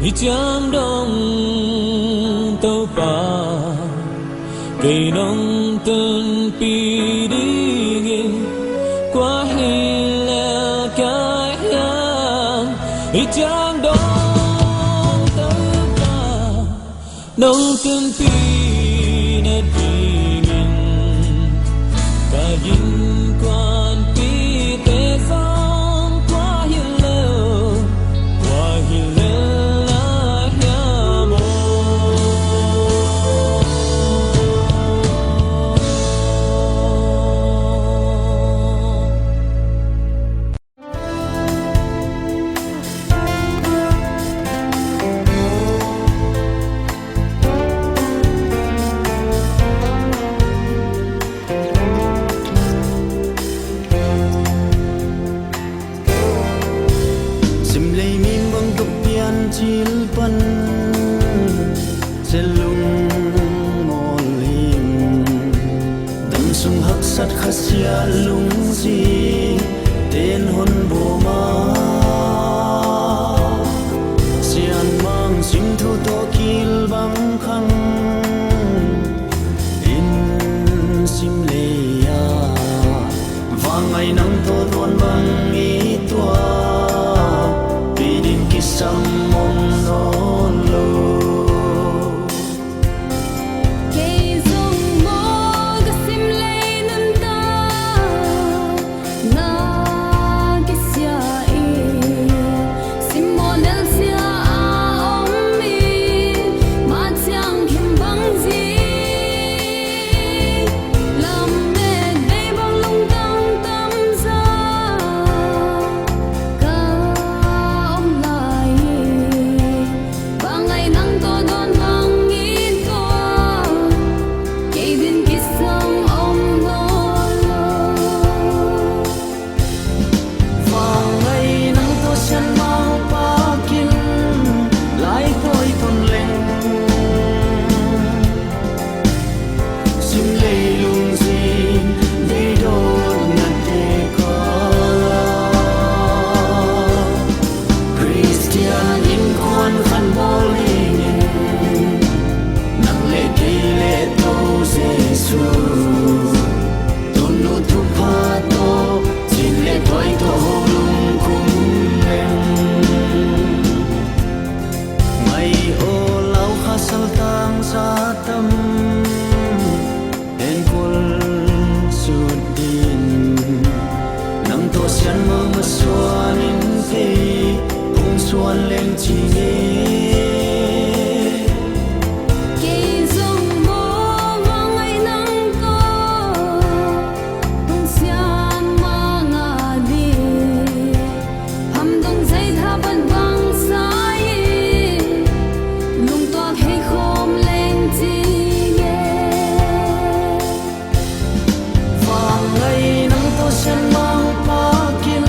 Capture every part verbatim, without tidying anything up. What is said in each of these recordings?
Hiciam dong Topa, kei nong tunpih dingin kua hi lel ka hiam? Hiciam dong Topa, nong tunpih nadingin ka innkuanpihte zong kua hi lel, kua hi lel lai hiam aw? Simlei mi bang ka piancil pan celung mawl hing. Damsung haksat khasiat lungsi ten hon bawm a Sian mang masuan in kei hong suan leng ci nge. Kei zong maw vangai nang tawh hong sian mang a ni. Hamdong zaitha pan bang sa-in lungtuak hei khawm leng ci nge. Vangai nang tawh sian mang pakin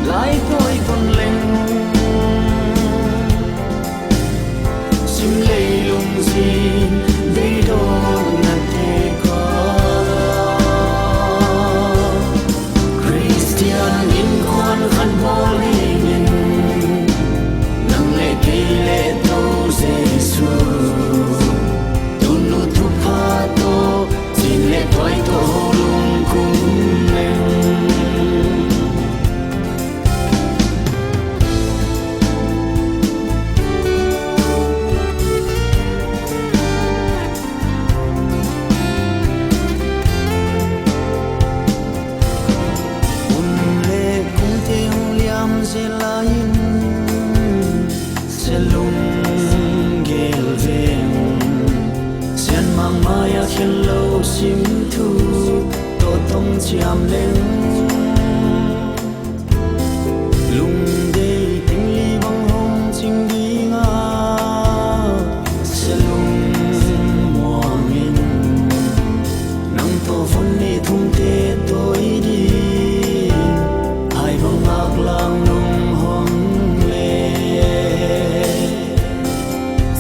lai tawi ton leng. Sim leilung zin deidawknate kala Khristian innkuan khat bawl dingin nang le kei le Topa Jesu, tunu thupha tawh, cin le tuai tawh ho lungkum leng. Hun le kumte hong liam zel lai-in sia lunggel veng. Sian mang mai-ah khen lo sim thu tawh tong ciam leng. Lungdei teng li bang hong cing ding a, sia lungmuang in nang tawh vun ni thumte tawi ding. Hai bang ngaklang nong hong le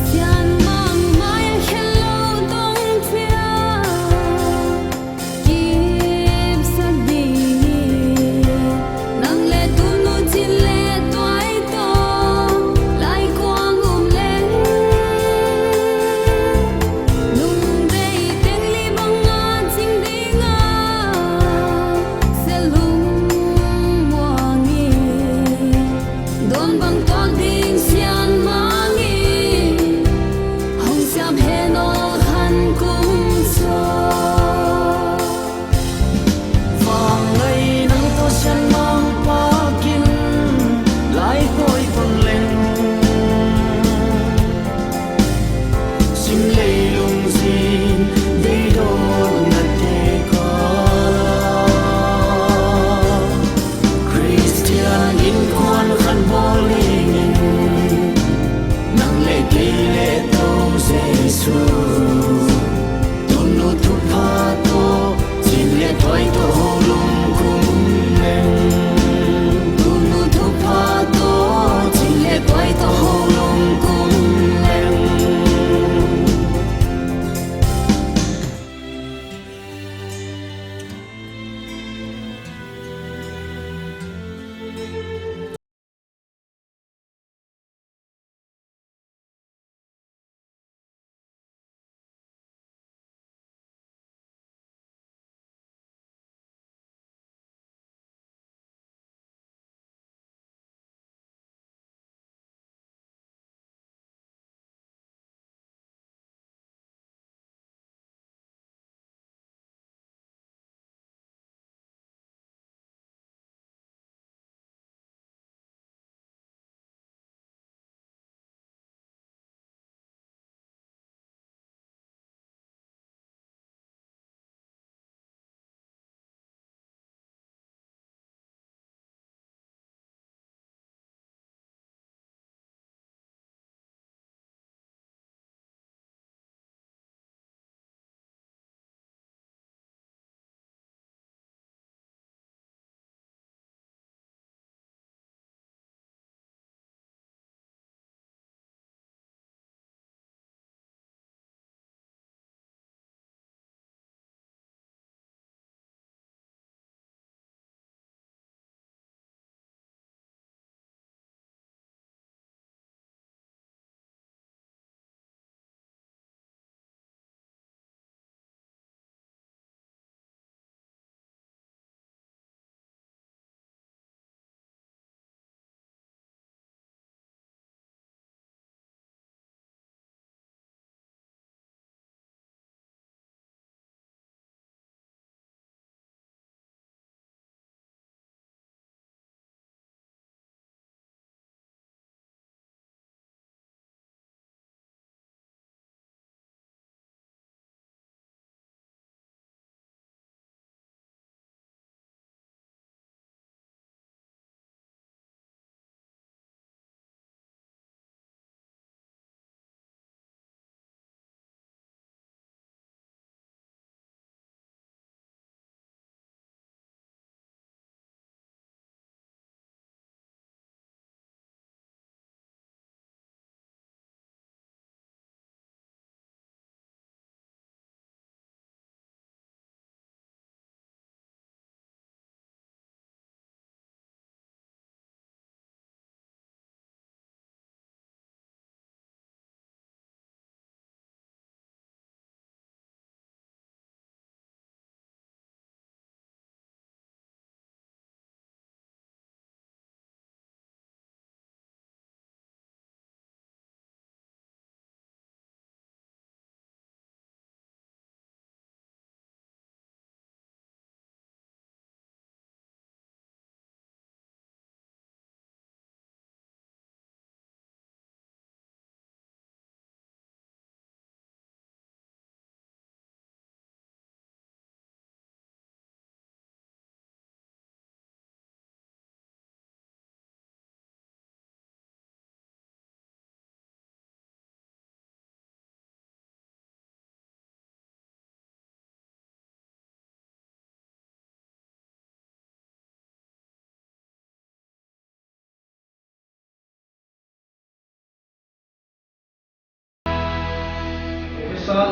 sian mang mai-ah khen lo tong ciam kipsak ding hi. Nang le tunu cin le tuai tawh lai kuang um leng. Lungdei teng li bang a cing ding a, sia lungmuang hi. Dawn bang tuak ding sian mang hi. Hong siam hen aw khan kum sawm. Vangai nang tawh sian mang pakin lai tawi ton leng. Sim leilung zin deidawknate kala Khristian innkuan khat bawl dingin nang le kei le Topa Jesu, tunu thupha tawh, cin le tuai tawh ho lungkum leng. Tunu thupha tawh, cin le tuai tawh ho lungkum leng.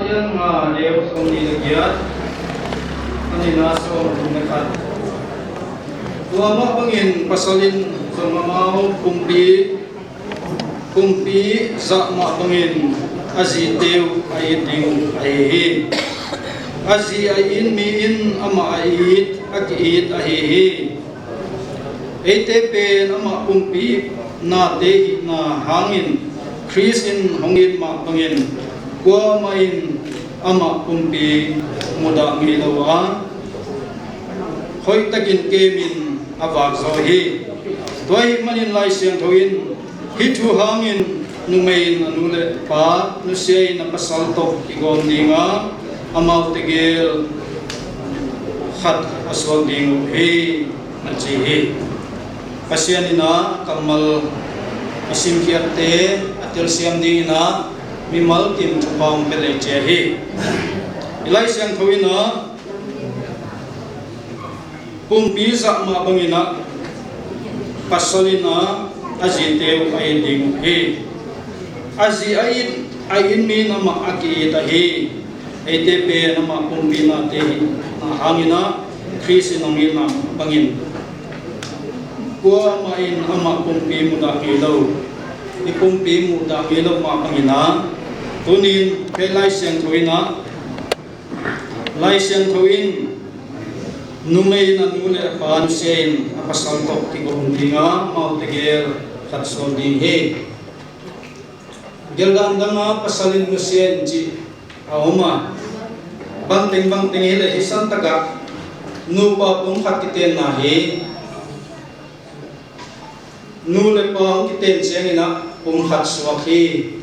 Yang nga deu sawm nih le giat, a nihna sawm thum le khat. Tua mah bangin pasal in zong amau pumpi, pumpi zah mah bangin a zite uh a it ding uh ahi hi. A zi a it mi in amah a it, a ki-it ahi hi. Eite pen amah pumpi nate hihna hangin Khrist in hong it mah bangin kuamah in amah pumpi mudah ngei lo a, hoihtakin kemin a vakzaw hi. Tua ahih manin Lai Siangtho in, hih thu hangin numei in a nu le pa nusia in a pasal tawh kigawm ding a, amaute gel khat a suak ding uh hi, na ci hi. Pasian in a kammal i simkhiatte a telsiam dingin a mimal kim thupha hong pia lei cia hi. I Lai Siangtho in a pumpi zah mah bangin a pasal in a a zite uh a it ding uh hi. A zi a it, a it mi in amah a ki-it ahi. Eite pen amah pumpi nate hihna hangin a Khrist in hong it mah bangin kuamah in amah pumpi mudah ngei lo. I pumpi mudah ngei lo mah bangin a, tuni in kei Lai Siangtho in a, Lai Siangtho in numei in a nu le a pa nusia in a pasal tawh kigawm ding a, amaute gel khat suak ding hi. Geldan dang a pasal in nusia in cih a om a, bangteng bangteng hi leh hih santak ah nupa pum khat kitenna hi. Nu le pa hong kiten ciangin a pum khat suak hi.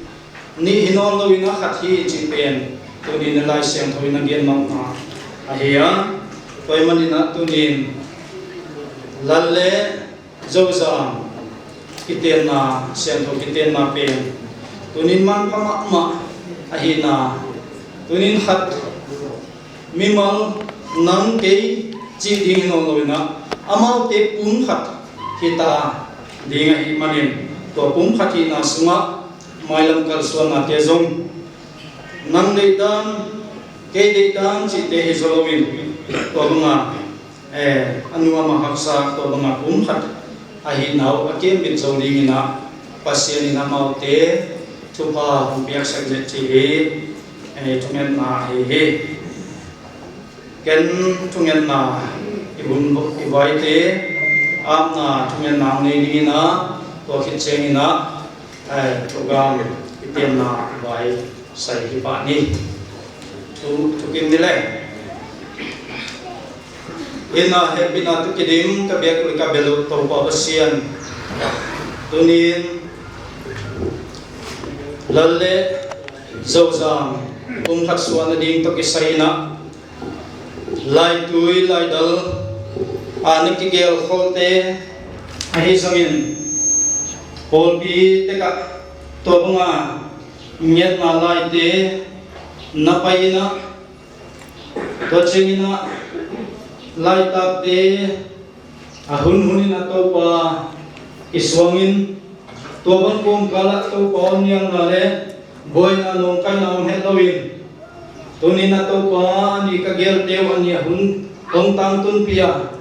Nih hi nawn lo in a khat hi cih pen tuni in a Lai Siangtho in a gen mahmah ahi a. Tua ahih manin a tuni in lal le zozam kitenna, siangtho kitenna pen tuni in manpha mahmah ahihna, tuni in khat mimal nang kei cih ding hi nawn lo in a, amaute pum khat hi ta ding ahih manin, tua pum khat hihna sungah mailam kalsuannate zong nang deihdan, kei deihdan cihte hi zaw loin, tua banga, eh, a nuam a haksa, tua banga pum khat ahihna uh a kiambit zo dingin a, Pasian in amaute thupha hong piaksak zet cih hi, eh, thungetna ahi hi. Ken thungetna i bun i vaite apna thungetna hong nei dingin a, tua khit ciangin a, eh, program i tiamna i vai sai hi pah ni. Thu, thukim ni le. Inn ah hehpihna tawh kidim ka biak uh le ka bel uh Topa Pasian, tuni in lal le zozam pum khat suah nading tawh kisai in a, laitui laidal a na kigelkholhte ahi zongin, pawlpi tekah tua banga ngetna laite na pai in a, tua ciangin a laitakte a hunhun in a Topa kisuangin, tua bang kawmkal ah Topa aw nialna le buaina nawngkaina om het loin, tuni in a Topa a nih ka gelte uh a nih a hun hong tangtunpih a,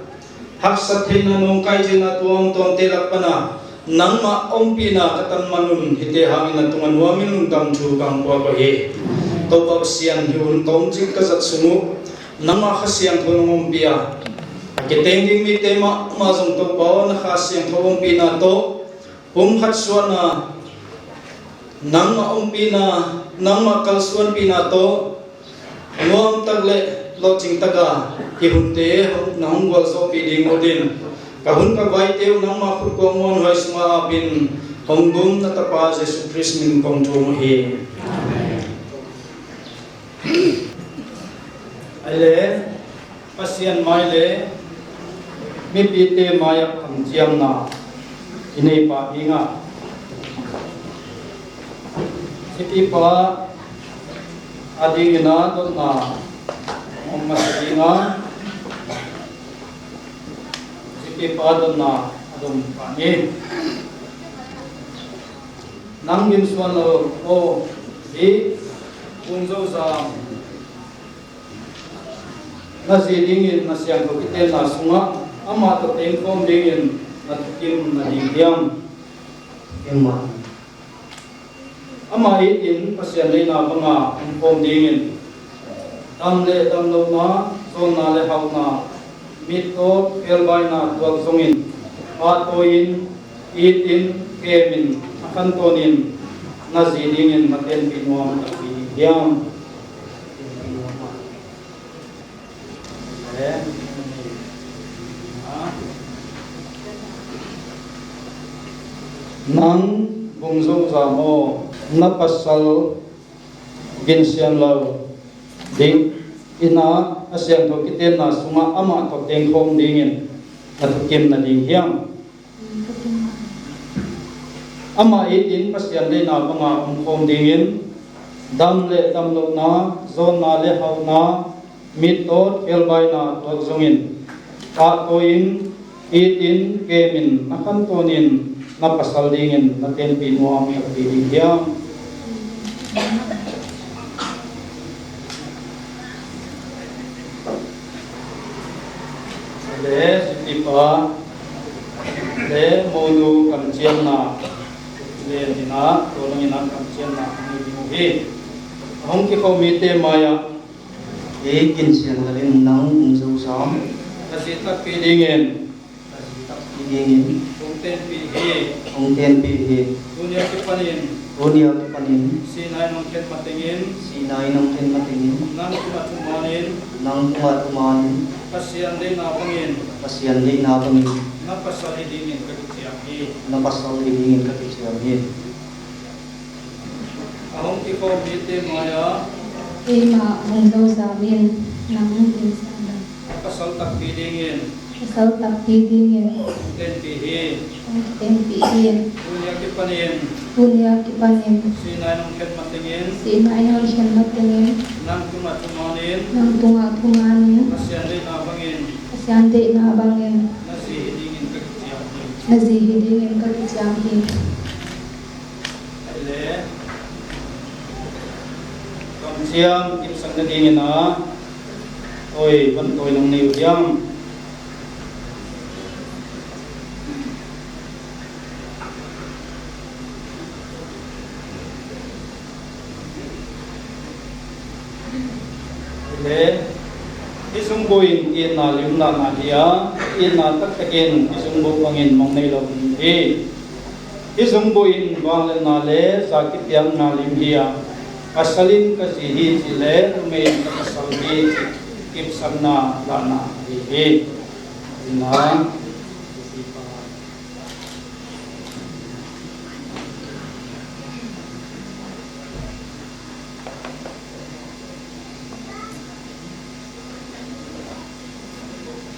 haksat theihna nawngkai theihna tuamtuamte lak pana nangmah ompihna ka tang man un, hihte hangin a tungah nuamin lungdam thu ka hong puak uh hi. Topa Pasian, hih hun ka om cik ka zat sung uh nangmah Kha Siangtho nong ompih a, a kiteng ding mite mahmah zong Topa aw na Kha Siangtho ompihna tawh pumkhat suahna, nangmah ompihna, nangmah kalsuanpihna tawh nuamtak le lawhcingtaka hih hunte na hong gualzawhpih ding uh din, ka hun ka vaite uh nangmah khut kuang muanhuai sungah apin hong gum na Tapa Jesu Khrist min kong thum uh hi. Ahi le, Pasian mai le mipite mai-ah kamciamna i nei pah ding a, thupipa a dingin a dotna hong masa ding a, thupipa dotna a dom pah ni. Nang min suan lo aw, hih Bung Zozam, na zi dingin na siangtho kitenna sungah amah tawh tengkhawm dingin na thukim na ding hiam? Amah itin Pasian deihna banga omkhawm dingin dam le damlohna, zawnna le hauhna, mittaw phelbaina tuak zongin, pahtawi-in, it-in, kemin, a khantawnin na zi dingin na tenpih nuam takpi ding hiam? Nang Bung Zozam aw, na pasal Gin Sian Lal ding ina a siangtho kitenna sungah amah tawh tengkhawm dingin na thukim na ding hiam? Amah itin Pasian deihna banga omkhawm dingin dam le damlohna, zawnna le hauhna, mittaw phelbaina tuak zongin, pahtawi-in, it-in, kemin, na khantawnin na pasal dingin na tenpih nuam takpi ding hiam? Le, Sitipa le Monu kamciamna le nina, tua nangina kamciamna a nei ding uh hi. A hong kikhawm mite mai-ah, ei Gin Sian Lal in nang Bung Zozam, na zi takpi dingin, na zi takpi dingin hong tenpih hi. Hong tenpih hi. Tuni a kipanin, tuni a kipanin, sihna in hong khen matengin, sihna in hong khen matengin, nang tungah thumanin, nang tungah thumanin, Pasian deihna bangin, Pasian deihna bangin, na pasal hi dingin ka kiciam hi. Na pasal hi dingin ka kiciam hi. A hong kikhawm mite mai-ah, keimah Bung Zozam in nang Gin Sian Lal, a pasal takpi dingin, pasal takpi dingin hong tenpih hi. Hong tenpih hi. Tuni a kipanin, tuni a kipanin, sihna in hong khen matengin, sihna in hong khen matengin, nang tungah thumanin, nang tungah thumanin, Pasian deihna bangin, Pasian deihna bangin, na zi hi dingin ka kiciam hi. Na zi hi dingin ka kiciam hi. Ahih leh kamciam kipsak nadingin a, oi, van tawi nong nei uh hiam? Ahih leh hih zungbuh in itna lim lahna hi a, itna taktakin hih zungbuh bangin mong nei lo ding hi. Hih zungbuh in vangliatna le za kipiakna lim hi a, pasal in ka zi hi cih le numei in ka pasal hi cih kipsakna lahna ahi hi. Ina.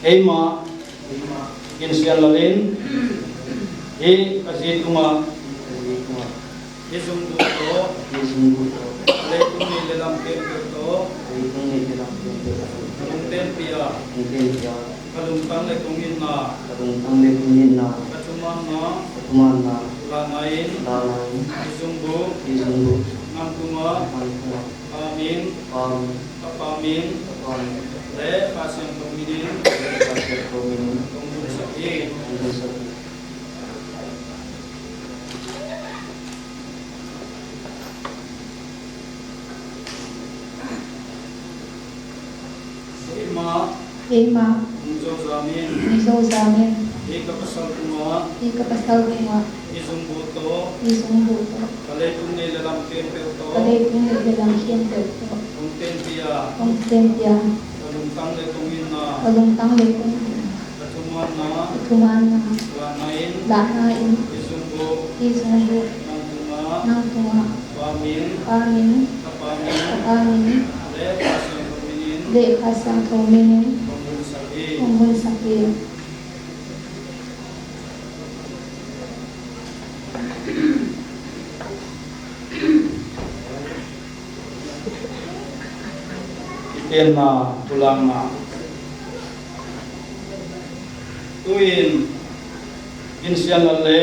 Keimah Gin Sian Lal in hih ka zi tungah, hih zungbuh tawh, hih zungbuh tawh, ka leitung neih le lam khempeuh tawh, ka leitung neih le lam khempeuh tawh, hong tenpih a, hong tenpih a, ka lungtang le kong itna, ka lungtang le kong itna, ka thumanna, ka thumanna, lahna in, lahna in, hih zungbuh, hih zungbuh, nang tungah, nang tungah, Pa min, Pa min, Tapa min, Tapa min, le Kha Siangtho min in, le Kha Siangtho min in, kong vunsak hi. Kong vunsak hi. Keimah, keimah Bung Zozam in, Bung Zozam in, hih ka pasal tungah, hih ka pasal tungah, hih zungbuh tawh, hih zungbuh tawh, ka leitung neih le lam khempeuh tawh, ka leitung neih le lam khempeuh tawh, kong tenpih a, kong tenpih a, ka lungtang le kong itna, ka lungtang le kong itna, ka thumanna, ka thumanna, lahna in, lahna in, hih zungbuh, hih zungbuh, nang tungah, nang tungah, Pa min, Pa min, Tapa min, Tapa min, le Kha Siangtho min in, le Kha Siangtho min in, kong vunsak hi. Kong vunsak hi. Kitenna, pulakna. Tu-in Gin Sian Lal le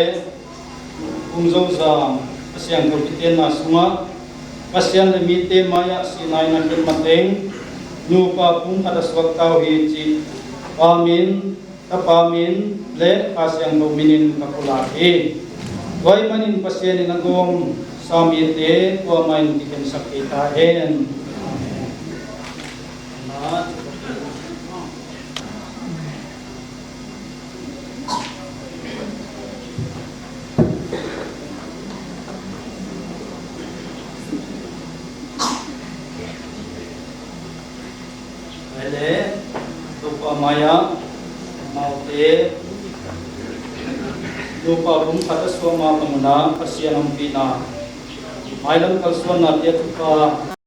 Bung Zozam a siangtho kitenna sungah Pasian le mite mai-ah sihna in a khen mateng nupa pumkhat a suak ta uh hi, cih Pa min, Tapa min le Kha Siangtho minin ka pulak hi. Tua ahih manin Pasian in a gawmsa mite kuamah in kikhensak kei ta hen. Amen. Tua leh Topa mai-ah amaute nupa pumkhat a suak ma bangin Pasian ompihna, mailam kalsuannate a thupha